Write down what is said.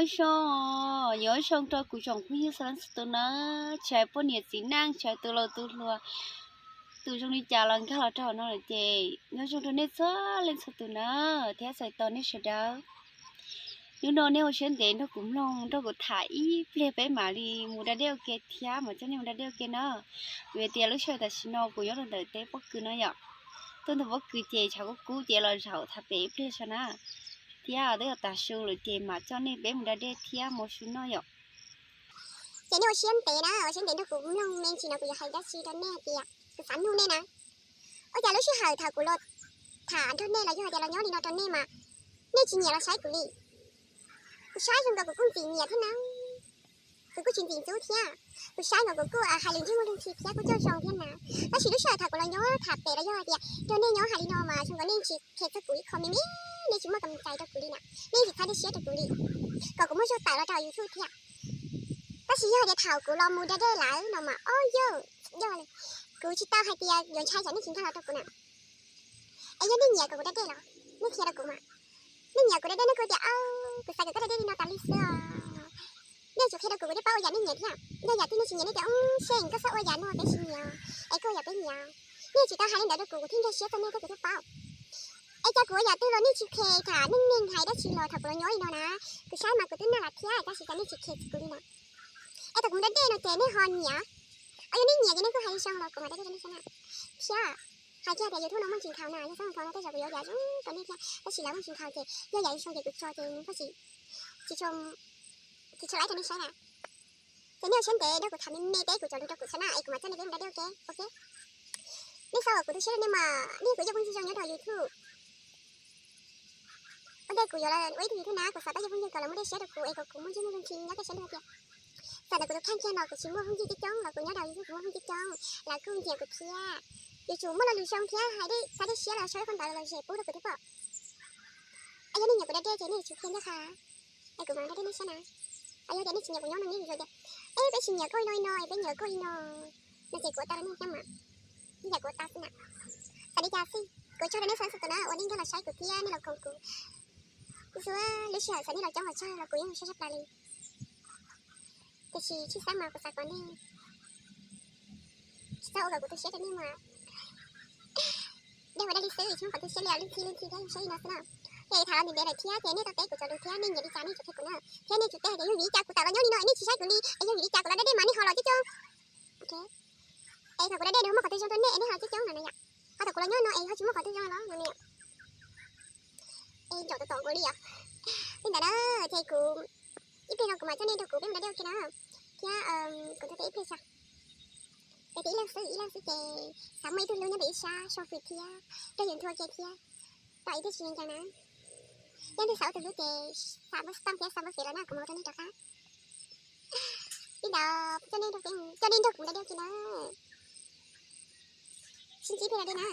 Nyob zoo, nyob zoo rau kuv tsoom phooj ywg txhua leej txhua tus na, tsis hais poj niam txiv neej, tsis hais tus laus tus hluas, tus zoo li cas los nkag los rau hauv no lawm ces nyob zoo rau nej txhua leej txhua tus na, thiab txais tos nej sawv daws. Hnub no nej ua siab ntev nrog kuv mloog, nrog kuv tham ib pliag peb mam li mus da dej ua ke thiab, mam coj nej mus da dej ua ke na. Vim tias lub sij hawm tam sim no kuv nyob rau ntawm teb pob kws no yom, tuaj ntawm pob kws ces tshav kub kub ces los zaum tham pem ib pliag tso na, thiab twb yuav tas su lawm ces mam coj nej peb mus da dej thiab mus su noj yom. Ces nej ua siab ntev na, ua siab ntev nrog kuv mloog me ntsis no kuv yuav hais dab tsi rau nej hais tias kuv xav nug nej na. Ua cas lub sij hawm thaum kuv los tham nrog nej los yog hais tias los nyob li no rau nej mas nej tsis nyiam los saib kuv li? Kuv saib zoo nkaus kuv kuj ntxim nyiam thiab na, kuv kuj tsis ntxim ntxub thiab. Kuv saib nkaus kuv kuj hais lus ntsej muag lus ntxhi thiab kuj coj zoo thiab na. Tab sis lub sij hawm thaum kuv los nyob tham pem los yog hais tias nrog nej nyob hais li no mas zoo nkaus nej tsis khe txog kuv ib qho me me, nej tsis muaj kam cai rau kuv li na, nej tsis txhawb siab rau kuv li. Kom kuv muaj zog tawm los rau YouTube thiab. Tab sis yog hais tias thaum kuv los mus da dej lawm no mas ob yog, yog kuv tsis tau hais tias yuav ntshai tsam nej tsis nkag los rau kuv na. Es yog nej nyiam kom kuv da dej los nej qhia rau kuv mas. Nej nyiam kuv da dej nej kuj tias, kuv xav kom koj da dej li no tas li xwb os. Nej tsum qhia rau kuv, kuv thiaj paub ua yam nej nyiam thiab. Yog yam twg nej tsis nyiam nej tias, u, Seej, koj txhob ua yam no peb tsis nyiam, es koj ua yam peb nyiam. Nej tsis tau hais li ntawd rau kuv, kuv thiaj nkag siab txog nej thiab kuv thiaj paub. Es cas kuv ua yam twg los nej tsis khe, tham neej neeg hais dab tsi los thaum kuv los nyob li no na, kuv saib mas kuv twb nag lam thiab tab sis cas nej tsis khe kuv li na. Es thaum kuv da dej no ces nej ho nyiam. Os, yog nej nyiam ces nej kuj hais zoo los kuv mam da dej rau nej saib na. Thiab hais kiag tias YouTube no muaj ntsis nkhaus na, yog txhob nkhaus no tej zaum kuv yuav yam zoo rau nej thiab, tab sis lawv muaj ntsis nkhaus ces yog yam zoo ces kuv tso ces nws tsis tshua laib rau nej saib na. Ces nej ua siab ntev nrog kuv tham me me peb kuv cov lus rau kuv saib na es kuv mam coj nej peb mus da dej ua ke, ok? Nej xav kom kuv tu siab rau nej mas nej kuv cov phooj ywg zoo nyob rau YouTube. Ua ntej kuv yuav los ua ib tug YouTube na, kuv xav pab cov phooj ywg kom lawv muaj dej siab rau kuv es kom kuv muaj ntsej muag zoo ntxhi nyob tej sab ntuj tiag. Txawm ntawm kuv tus kheej kiag no kuv tsis muaj phooj ywg coob coob los kuv nyob rau YouTube kuv muaj phooj ywg coob coob, lawv kuj nyiam kuv thiab. Yuav tsum muaj lo lus zoo thiab hais dej, xav dej siab los sau ib qho ntawv los los zem pub rau kuv thiab pom. Es yog nej nyiam kuv da dej ces nej tsum qhia ncaj qha, es kuv mam da dej nej saib na. Es yog tias nej tsis nyiam kuv nyob no nej yuav tias, es peb tsis nyiam koj li no li no es peb nyiam koj li no, no ces kuv ua tau rau nej thiab mas. Ib yam kuv ua tau xwb na. Txawm li cas xij kuv tsaug rau nej txhua tus na uas nej nkag los saib kuv thiab nej los koom kuv. Kuv xav lub sij hawm txawm nej los coob los tsawg los kuv yeej saib tshaj plaws li. Tiam sis tshwj xeeb mas kuv xav kom nej tsis txhob ua kom kuv tu siab rau nej mas. Dej ua dej li xwb tsis muaj qhov tu siab li, lub ntxhi lub ntxhi thiab zoo siab li no xwb na. Ces tham los ntev ntev lawm thiab ces nej tau teb kuv cov lus thiab nej nyiam li cas nej tsum qhia kuv na. Thiab nej tsum teb hais tias yog vim li cas kuv tawm los nyob li no es nej tsis saib kuv li, es yog vim li cas kuv los da dej mas nej ho los coob coob. Ok. Es thaum kuv da dej nws ho muaj qhov twg zoo rau nej es nej ho los coob coob no na yom. Ho thaum kuv los nyob no es ho tsis muaj qhov twg zoo los no na yom. Es ncaum tom tom kuv li os. Li ntawd na, ces kuv ib pliag no kuv mam coj nej nrog kuv peb mus da dej ua ke na. Thiab kuv nrog peb ib pliag tso. Peb ib leeg xwb ib leeg xwb ces xav muaj ib tug hlub nyob pem ib sab sau fwm thiab rau yus nthua kiag thiab. Tom ib tug tsis nco na. Yog nej xav ua tus hlub ces xa npawb xov tooj thiab xa npawb fev los na kuv mam hu rau nej rov qab. Li ntawd coj nej nrog kuv da dej ua ke na. Sib ntsib peb da dej na.